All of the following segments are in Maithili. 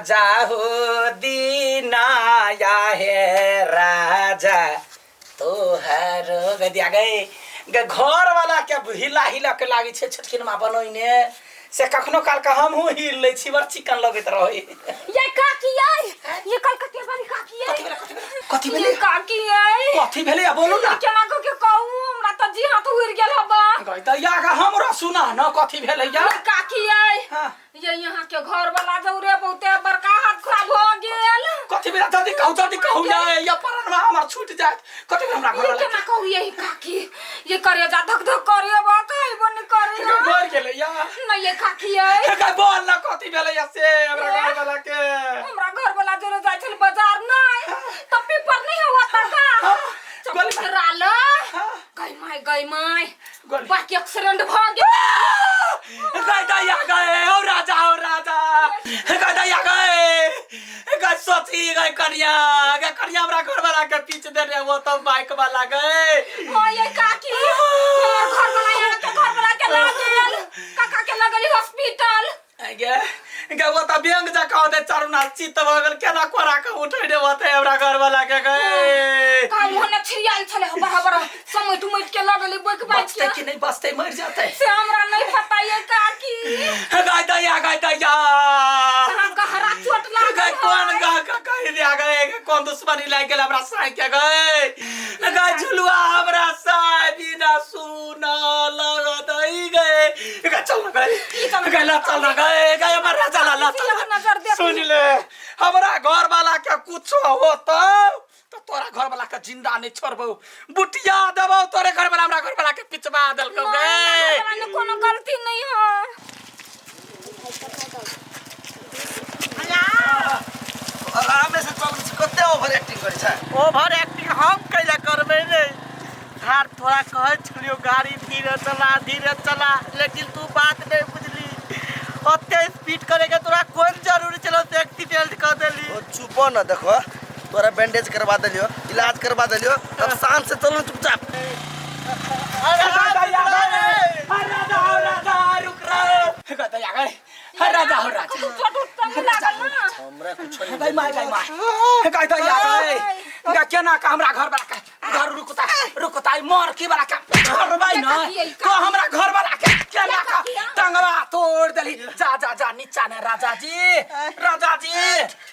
जाहु दीना या हे राजा तोहरो गदिया गए गे घर वाला के हिला हिला के लागे छै छोटकिनमा बनैने से कखनो काल के हमहूँ हिल लै छी बड़ चिकन लगैत रहै। ये काकी ये ये कलकतिया वाली काकी ये। कथी भेलै, कथी भेलै, कथी भेलै? ये काकी ये। कथी भेलै आ बोलू ना। केना कऽ के कहू, हमरा तऽ जी हाथ उड़ि गेल हबा। गई तऽ या गा हमरो सुना न कथी भेलै या। ये काकी ये। हाँ। ये यहाँ के घर वाला जौरे बहुते बड़का हाथ खराब हो गेल। कथी भेलै? जल्दी कहू, जल्दी कहू या, या परनमा हमर छूट जायत। कथी भेलै हमरा घर ये वाला? केना कहू ये काकी, ये करे जा धक धक करे बा कहबो नहीं करे। मर गेलै या। नहीं ये काकी ये। हे गई बोल ना कथी भेलै या से हमरा घर वाला के। हमरा घर वाला जौरे जाय छल बाजार नहीं त पेपर नहीं हुआ ता का। हाँ। चप्पल गोली मार। गिराल। हाँ। गई माय, गई माय। गोली। बाकी एक्सीडेंट भ गेल। गई दैया गए, ओ राजा, ओ राजा। गई दैया गए। गई सोची, गई कन्या, गई कन्या हमरा घर वाला के पीछ देने वो तो बाइक वाला गए। ओ ये काकी, हमर घर वाला यहाँ के घर वाला के लग गेल। काका के लगली हॉस्पिटल। गे, गे वो तो बैंक जका होते चारू नाल चित्त भऽ गेल, केना कोरा के उठै ने होते हमरा घर वाला के गए। का मोहन छिरियाल छले हो बराबर समेट उमेट के लगली बैक बाइक बचते के। कि नहीं बचते, मर जाते। से हमरा नहीं पता ये काकी। गई दैया, गई दैया। कहाँ गहरा चोट लागल गई कोन है? गा का कहि दिया गए, कोन दुश्मनी लागि गेल हमरा साई के गए। गई झुलुआ हमरा साई बिना सुना लगत ई गए। गई चल ना गए। गई ला चल ना गए। गई हमर राजा ला, ला चल ना। नजर देख। सुन ले, हमरा घर वाला के कुछो होतो तो तोरा घर वाला के जिंदा नहीं छोड़बो, बुटिया देबो तोरे घर वाला हमरा घर वाला के पिचवा देलकौ नहीं, गे। हमरा घर वाला ने कोनो गलती नहीं है। आराम से चल, कते ओवर एक्टिंग करै छै? ओवर एक्टिंग हम कैला करबै रे? धार तोरा कहै छलियो गाड़ी धीरे चला, धीरे चला, लेकिन तू बात नहीं बुझली। ओते स्पीड करे के तोरा कोन जरूरी छलो से एक्सीडेंट कर देली। ओ चुप न, देखो तोरा बैंडेज करवा देलियो, इलाज करवा देलियो, अब शांत से चलो चुपचाप। अरे राजा, राजा, राजा, राजा, रुक रे। राजा, गए। राजा, हो राजा। चोट उट त नहीं लागल ना? हमरा कुछो नहीं गई माय, गई माय। गई दैया, गई। गा केना का हमरा घर वाला के घर रुकता, रुकता, ई मर की वाला के छोड़बै न। को हमरा घर वाला के केना का टंगवा तोड़ देली। जा, जा, जा, नीचा ने राजा जी, राजा जी,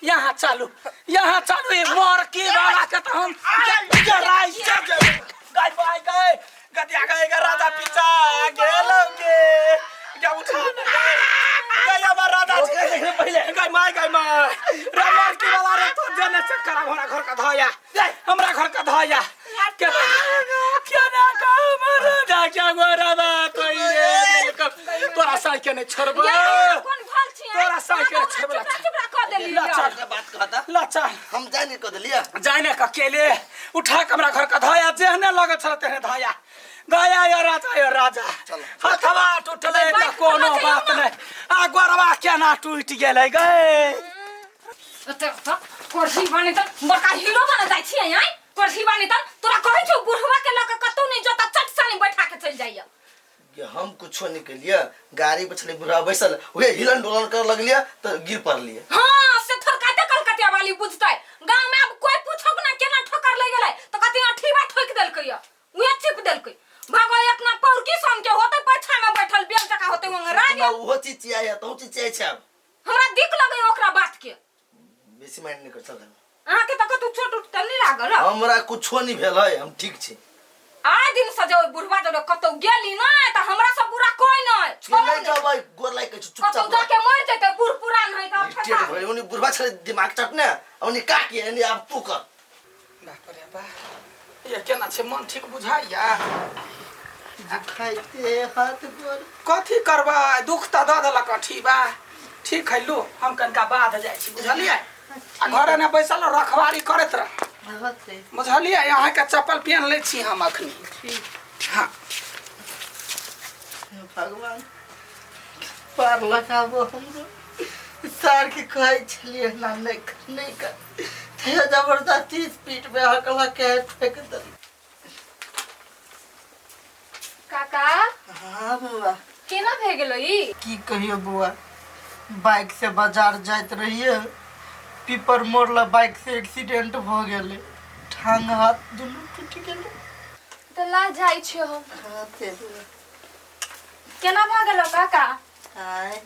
यहाँ चलू, यहाँ चलू, ई मर की वाला के तो हम जराई गई माय, गई। गदिया गई, गा राजा पीछा गेलौ के। गा उठा न गई। गई हमर राजा जी। ओकरा देखले पहिले। गई माय, गई माय। रे मर की वाला रे तो जेने से करा हमरा घर का धोया। हमरा घर का धोया। के केना का मर जा क्या गोरा बा तो ई रे तोरा साई के नहीं छोड़बो। ये कोन भल छी? तोरा साई के नहीं छोड़बो। चुपरा चुपरा कह देली। ला चल। एकरा बात कहता। ला चल। हम जाय नहीं कह देलिया। जाय नहीं कह केले। उठा के हमरा घर का धोया, जेहने लगत छल तेहने धोया। दया यो राजा, यो राजा। चलो। हथवा टूटलै तऽ बाइक कोनो चला बात जाइयो ना। नहि। आ गोरवा केना टूटि गेलै गै? ओते ओते कुर्सी बने त बड़का हीरो बन जाइ छियै आइ। कुर्सी बने त तोरा कहै छौ बुढ़वा के लऽ के कतौ नहि जता, चट सानी बैठा के चलि जाइया। ये हम कुछो नहीं केलिए, गाड़ी पर छलै बुढ़ा बैसल, उहे हिलन डोलन कर लगलिए त गिर पड़लिए। हाँ, से थरकाते कलकतिया वाली बुझतै। गांव में अब कोई पूछब ना केना ठोकर लग गेलै त कहतै अठीबा ठोक देलकै या, उहे चिप देलकै। भगो अपना पौरकी सन के होतै पाछा में बैठल बेल जका होतै ओंगरा ना गेल। उहो चिचियाय है, तहु चिचियाय छै आब। हमरा दिक लगै ओकरा बात के। बेसी माइंड नहीं कर चल। अहाँ के त कतौ चोट उट त नहीं लागल? हमरा कुछो नहीं भेल है, हम ठीक छी। आइ दिन से जो बुढ़वा जरे कतौ गेली नै त हमरा से बुरा कोई नै। के नहीं जबै, गोर लागि के चुपचाप कतौ जाके मर जेतै बुढ़ पुरान है त इरिटेट ठेका। भइल, उनी बुढ़वा छलै दिमाग चटने, उनी का के एनी आब तू कर। बाप रे बाप, ये केना छै मन ठीक बुझाइया? दुखाइते हाथ गोर। कथी करबै, दुख त दऽ देलक अठीबा। ठीक है लू, हम कनिका बाध जाइ छी बुझलियै? आ घरे ने बैसल रखवारी करैत रह बुझलियै? अहाँके चप्पल पेन लै छी हम अखनी। हाँ। भगवान पार लगाबो हमरो। सार के कहै छलियै ना नहीं कर, नहीं कर, तैयो जबरदस्ती स्पीड में हकला के फेंक देली। काका। हाँ बउआ। केना भए गेलो ई? की कहियो बउआ, बाइक से बाजार जाइत रहिए पीपर मोड़ला बाइक से एक्सीडेंट भऽ गेलै, टांग हाथ दुनू टूटि गेलै। तऽ ला जाइ छियै हम। केना भऽ गेलो काका? आय?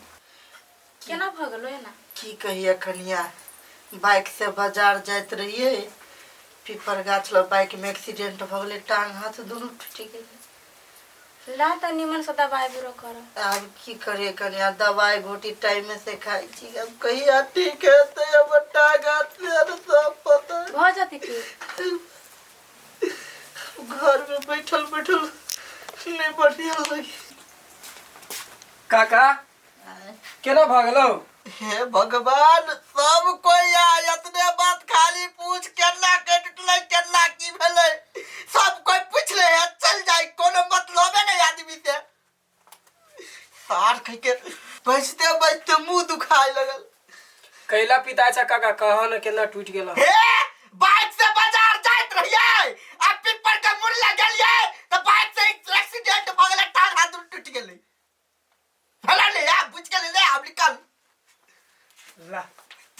केना भऽ गेलो एना? की कहिए कनिया, बाइक से बाजार जाइत रहिए, पीपर गाछ लग बाइक में एक्सीडेंट भऽ गेलै, टांग हाथ दुनू टूटि गेलै। ला तऽ निमन से दबाई बिरो कर। आब की करिए कनिया, दवाई गोटी टाइम से खाइ छी। अब कहिया ठीक हेतै हमर टांग हाथ से सब पता। भऽ जेतै ठीक। घर में बैठल बैठल नहीं बढ़िया लगी। काका, केना भऽ गेलौ? हे भगवान, सब कोई आ एतने बात खाली पूछ, केना के टूटलै, केना की भेलै, सब कोई पूछ ले है, चल जाए, कोनो मतलबे नहीं आदमी से। सार खै के बजते बजते मुंह दुखाए लगल। कैला पिता छै काका, कह न केना टूटि गेल? हे, बाइक से बाजार जाइत रहिए आ पिपर के मुड़ला गेलिए त बाइक से एक्सीडेंट भ गेलै, टांग हाथ टूट गेलै। भला ले आ, बुझ के ले ले, आब निकल। ला।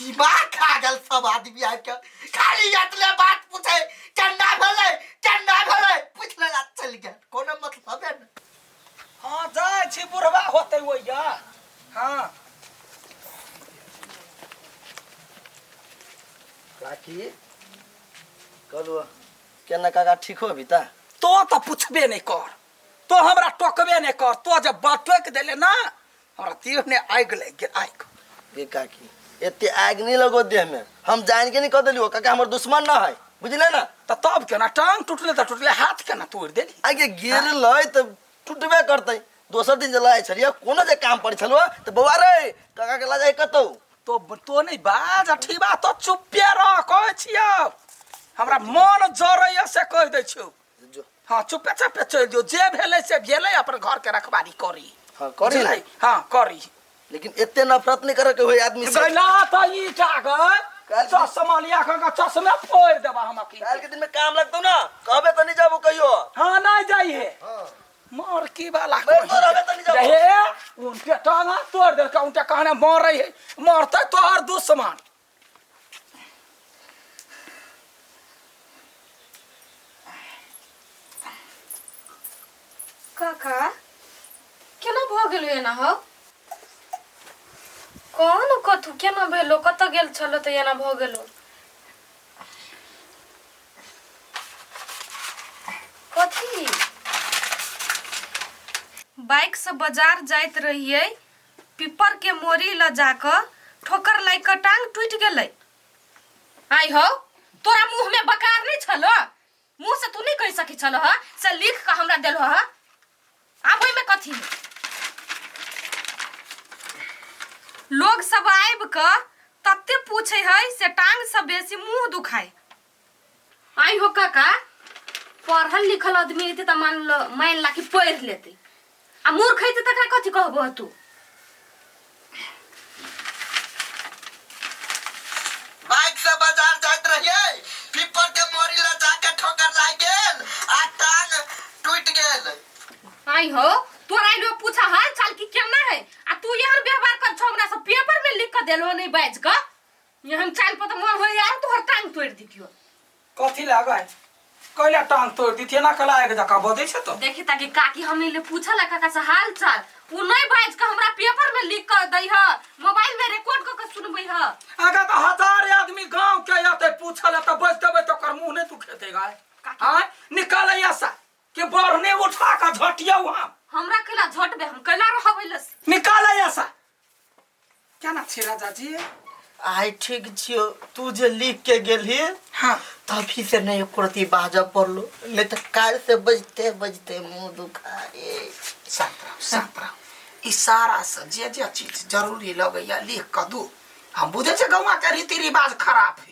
दिमाग खा गेल सब आदमी आबि के, खाली एतले बात पूछे, केना भेलै, केना भेलै, पूछ लेला, चलि गेल, कोनो मतलब है नहीं। हाँ, जाइ छी, बुढ़वा होतै ओइया। हाँ। काकी, कहलू केना काका ठीक हो अभी ता? तो तऽ पुछबे नहि कर, तो हमरा टोकबे नहि कर। तो जब बात टोकि देले ना, हमरा देह ने आगि लागि गेल, आगि। गे काकी, एते आगि नहीं लगो देह में, हम जान के नहीं कह देलियो, काका हमर दुश्मन ना है, बुझले ना? तऽ तब केना टांग टूटले तऽ टूटले, हाथ केना तोड़ि देली? आगे गिरलै तऽ टूटबे करतै। दोसर दिन जे लाए छलियै, कोनो जे काम पड़ै छलौ तऽ बौआ रे, काका के ला जाय कतौ। तो नहीं बाज, अठीबा तो चुप्पे रह, कहै छियौ, हमरा मन जरैया से कहि दै छियौ। जो। हाँ, चुप्पे चुप्पे चलि जो, जे भेलै से भेलै, अपन घर के रखवारी करी। हाँ, करी। बुझलै? हाँ, करी। लेकिन एते नफरत नहीं करे के होय आदमी से। गैला तऽ ई टा गै चश्मा लिया कऽ चश्मे फोड़ि देबा हम अखन। काल के दिन में काम लगतौ ना, कहबे तऽ नहीं जाबो कहियो। हाँ, नहीं जाइ हे मरकी वाला। मैं तो रहबे तऽ नहीं जाबो। हे, उनके टांगा तोड़ देलकै, उनके कहने मरै है, मरतै तोहर दुश्मन। काका, केना भऽ गेलो एना हौ? कौन कथू केना भेलो? कतऽ गेल छलो तऽ एना भऽ गेलो? कथी? बाइक से बाजार जाइत रहियै, पिपर के मोरी ल जाकऽ ठोकर लागि कऽ टांग टूटि गेलै। आइ हौ, तोरा मुँह में बकार नहि छलो? मुँह से तू नहि कहि सकै छलो ह से लिख कऽ हमरा देलहो ह? आब ओहिमे कथी? लोग सब आबि कऽ तते पूछे है से टांग से बेसी मुँह दुखाय। आई हो काका, पढ़ल लिखल आदमी हेतै तऽ मान लो, मान ला कि पढ़ि लेतै, आ मूर्ख हेतै तकरा कथी कहबो तू? बाइक से बाजार जाइत रहिए, पीपर के मोरी ला जाके ठोकर लाग गेल आ टांग टूट गेल। आई हो, तोरा आइलो पूछा हाल चाल की केना है, आ तू एहन व्यवहार कर छौ हमरा से? पेपर में लिख के देलहो नहीं बाज के, एहन चाल पर तऽ मन होय यार तोहर टांग तोड़ि दितियो। कथी लागै? कैला टांग तोड़ि दितियै? ना कला एक जकाँ बजै छै तो। देखी ताकि काकी, हम इले पूछल काका से हाल चाल, उ नहीं बाज के हमरा पेपर में लिख के दै ह, मोबाइल में रिकॉर्ड क के सुनबै ह। आगा तऽ हजारे आदमी गाँव के अतै पूछल, तऽ बजि देबै तऽ ओकर मुँह नहि दुखेतै गाय? आँय, निकालै ऐसा कि बढ़ने उठा कऽ झटियौ हम। हमरा कैला झटबे? हम कैला रहबै लस? निकालै ऐसा। केना छी राजा जी? आइ ठीक छियो। तू जे लिख के गेलही, हाँ, तभी से नहीं एको बाजऽ पड़लो, नहीं तो काल्हि से बजते बजते मुंह दुखाए। शांत रहो, शांत रहो। ई सारा से जे जे चीज जरूरी लगैया लिख कऽ दू। हम बुझै छियै गौवा के रीति रिवाज खराब है।